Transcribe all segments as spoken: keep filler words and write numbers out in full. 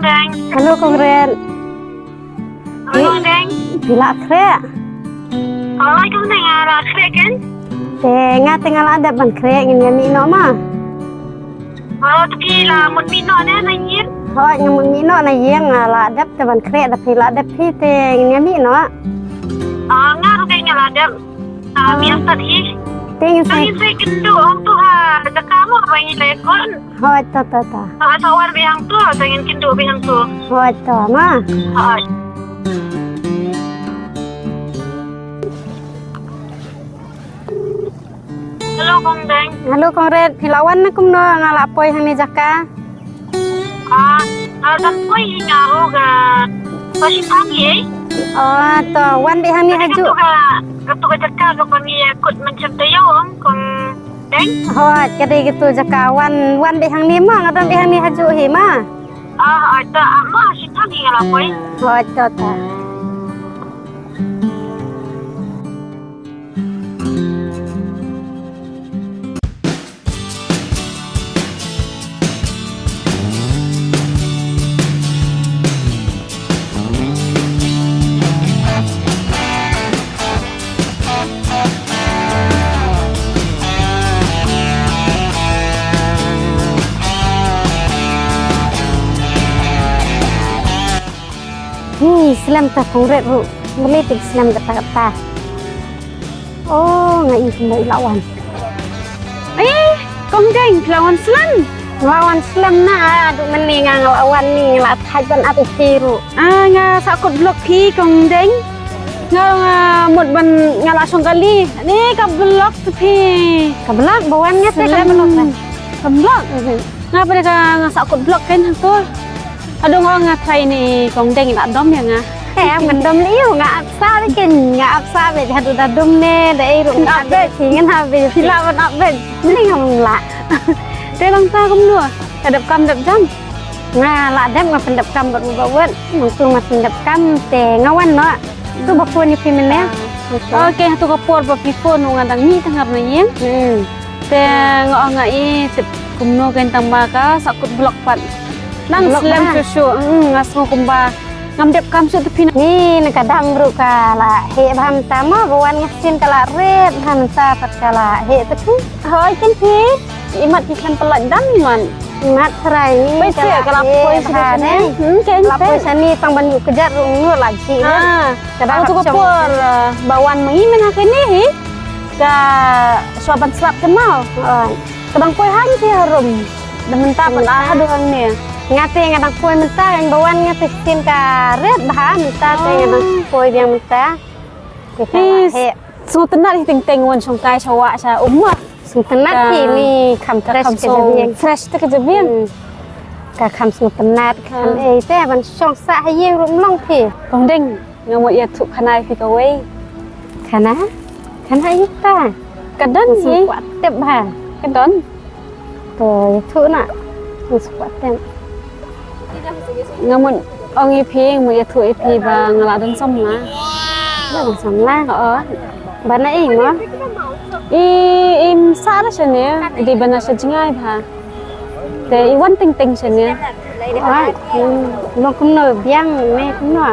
Hello, Kong Red. Hello, Deng. Phi la khreh? Oi, Kong Deng, nga la khreh kan? Te nga te nga la dep ban khreh, ngin ïa mih noh ma. Oh, te phi la mut mih noh ne na ïing? Hooid, nga mut mih noh na ïing, nga la dep te ban khreh, da phi la dep phi te ngin ïa mih noh. Ah, nga ruh te nga la dep. Ah, biang tat hi. Te ngin sa, ngin sa kynduh hangtu ha jaka mo ba ngi leh kon. Hooid, to, to, to. Ah, sa wan beit hangtu, sa ngin kynduh beit hangtu. Hooid, to ma. Hooid. Hello, Kong Deng. Hello, Kong Red. Phi la wan ne kumno, nga la poi hangne jaka? Ah, ah, dang poi hi nga ruh, ka poi shi thang hi. Oh, to, wan beit hangne hajuh. Katu ka, katu ka jaka kaba ngi ïa kut mynshem taïew, Kong Deng. Hooid, ka dei katu jaka, wan, wan beit hangne ma, nga don beit hangne hajuh hi ma. Ah, ah, to, ah, ma, shi thang hi nga la poi. Hooid, to, to. Ni slem ta Kong Red ruh. Mele te slem kata kata. Oh, nga i kumba i la wan. Eh, Kong Deng, phi la wan slem? Nga la wan slem na, aduh mynne nga, nga la wan ni, nga la thait ban ap ïa phi ruh. Ah, nga sah kut block phi, Kong Deng. Nga, nga mut ban, nga la shong kali. Ni ka block te phi. Ka block, ba wan nga te ka block. Ka block. Mhm. Nga pat ka, nga sah kut block kan hangto. Haduh nga ong nga try ni Kong Deng i la dom ïa nga. Te ym dom lei ïa nga, ap sah beit ken, nga ap sah beit haduh da dom ne da ei ruh nga ap beit. Ngan ap beit. Phi lah ban ap beit. Mene ngam lah. Te nangta kumno? Ka dep kam dep jam? Nga lah dep, nga pyndep kam bad u Bah Wet. Nangtu nga pyndep kam te nga wan noh. Tu ba phone ïa phi mynne. Ah. Okay, tu ka por ba phi phone nga dang mih tang hap na ïing. Hmm. Te nga ong nga i tip kumno kein tang ba ka sah kut block pat. Nang slem shuh shuh, hmm, nga sngew kumba ngam dep kam shuh te phi na. Ni na ka dang ruh ka la heh bha mynta ma, ba wan nga sien ka la red bha mynta pat ka la heh te phi. Hooid ken phi. Imat ki khlem pynlait dam imat. Imat trai ni. Peit seh ka la poi shane. Hmm, ka la poi shane tang ban ïuh kjat ruh ngi la jih ne. Ka dang tu ka por ba wan ma ngi mynta kane hi. Ka shuwa ban slap kynmaw. Ka dang poi hangne harum. Da mynta pat la haduh hangne. Nga te nga dang poi mynta, ba wan nga te sien ka red bha mynta te nga dang poi biang mynta. Te ka la heh. Sngewtynnat hi teng teng wan shongkai sha wah sha um ma. Sngewtynnat hi ni kham fresh ka jabieng. Fresh te ka jabieng. Hmm. Ka kham sngewtynnat kham ei te ban shong sah ha ïing ruh ym long phi. Kong Deng, nga mut ïathuh khana ïa phi kawei. Khana? Khana ïa ta. Ka don hi. Sngewkwah tep bha. Ka don. To ïathuh na. Nga sngewkwah tep. Nga mut ong ïa phi, nga mut ïathuh ïa phi ba nga la don samla. La don samla? Oo. Ba na ei mo? I, im sah da shane, i dei ba na sha jngai bha. Te i wan teng teng shane. Ai, long kumno biang ne kumno?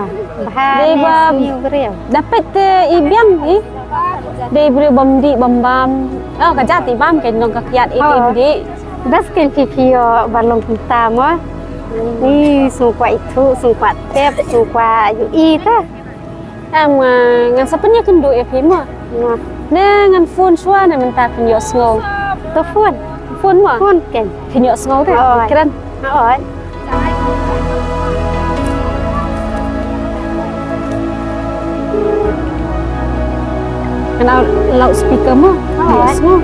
Bha ne sniew briew. Da peit te i biang i. Dei briew bym dih bym bam. Oh, ka jait i bam kein long ka kiad i te im dih. Best kein phi phi ïoh ba long kumta mo. Ni sngewkwah ithuh, sngewkwah tep, sngewkwah ïohi te. Em, ah, ngan sa pynïakynduh ïa phi mo. Ne ngan phone shuwa ne mynta phin ïohsngew. To phone. Phone mo? Phone kein. Phin ïohsngew te. Kren. Hooid. Kena loudspeaker mo. Hooid. Ïohsngew.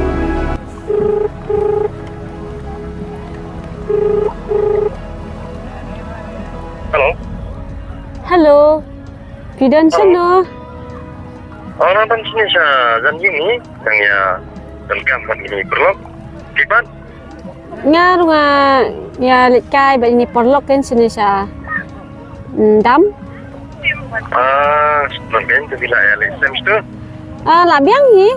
Hello. Hello. Phi don shano? Oh, nga don shane sha jan ïing ni, dang ïa donkam bad ine i paralok. Phi pat? Nga ruh nga ïa leit kai bad ine i paralok kein shane sha, mm, dam. Ah, sdang kein, te phi la ïa leit slem shatu? Ah, la biang hi.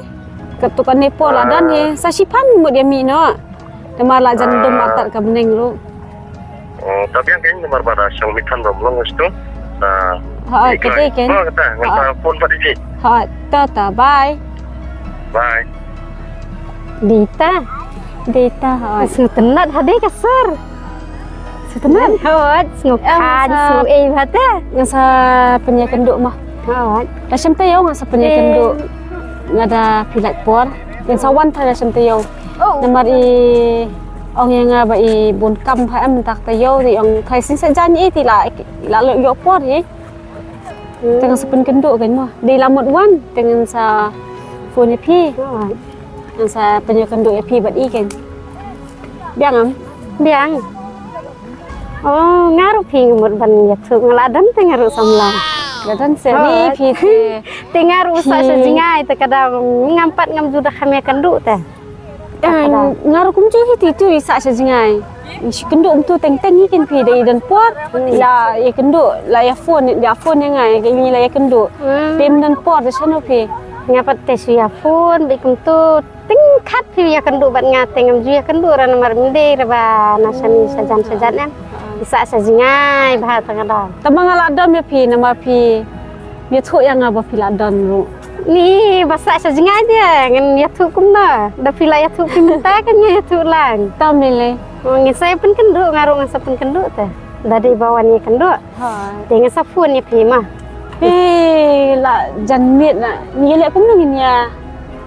Katto katne por la don hi. Sa shiphang mut ïa mih noh. Te mar la jan dum artat ka bneng ruh. Oh, ta biang kein namar ba da shong mih than ba mlong sto. Ta. Hooid, ka dei kein. Oh, kata ngan sa phone pat ïa phi. Hooid, ta ta bye. Bye. Dei ta. Dei ta hooid. Sngewtynnat ha dei ka sur. Sngewtynnat. Hooid, sngewkhan, sngewei bha te. Ngan sa pynïakynduh ma. Hooid. Da shem taïew ngan sa pynïakynduh. Nga da phi lait por. Ngan sa wan than da shem taïew. Namar i ong ïa nga ba i bun kam bha em mynta ka taïew, i ong tharai shisien sa jan i te la la ïoh por i. Te ngan sa pynkynduh kein mo. Dei la mut wan te ngan sa phone ïa phi. Ngan sa pynïakynduh ïa phi bad i kein. Biang em? Biang. Oh, nga ruh phi nga mut ban ïathuh, nga la don te nga ruh samla. La don se ni phi te. Te nga ruh sa sha jngai te ka da ngam pat ngam ju da kham ïakynduh te. Nga ruh kumjuh hi te tu i sa sha jngai. Shi kynduh kumtu teng teng hi kein phi, da i don por la ïakynduh, la ïa phone, ïa phone ïa nga, ïa nga la ïakynduh. Te ym don por da shano phi. Nga pat te shu ïa phone bad kumtu teng khat phi ïakynduh bad nga, te ngam ju ïakynduh ra namar ym dei ra ba na shane shajan shajan em. I sa sha jngai bha tang da. Tang ba nga la dom ïa phi namar phi ïathuh ïa nga ba phi la don ruh. Ni ba sa sha jngai de ngan ïathuh kumno. Da phi la ïathuh phi mynta kan ngan ïathuh lang. Tam lei lei. Ngan sa pynkynduh, nga ruh ngan sa pynkynduh te. Da dei ba wan ïakynduh. Te ngan sa phone ïa phi ma. Phi la jan miet na. Ngi leh kumno ngin ïa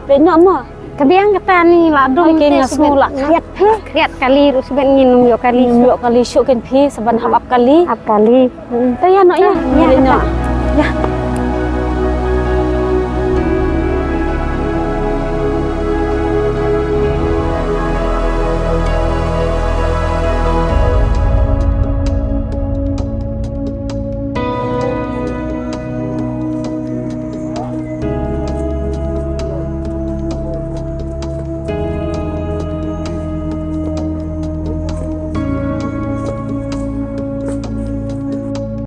leh noh ma. Ka biang kata ni la dum te nga sngew la khriat phi. Khriat kali ruh shu ban ngin ym ïoh kali. Ym ïoh kali shuh kein phi sa ban hap ap kali. Ap kali. Te ïa noh ïa. Ïa noh. Ïa.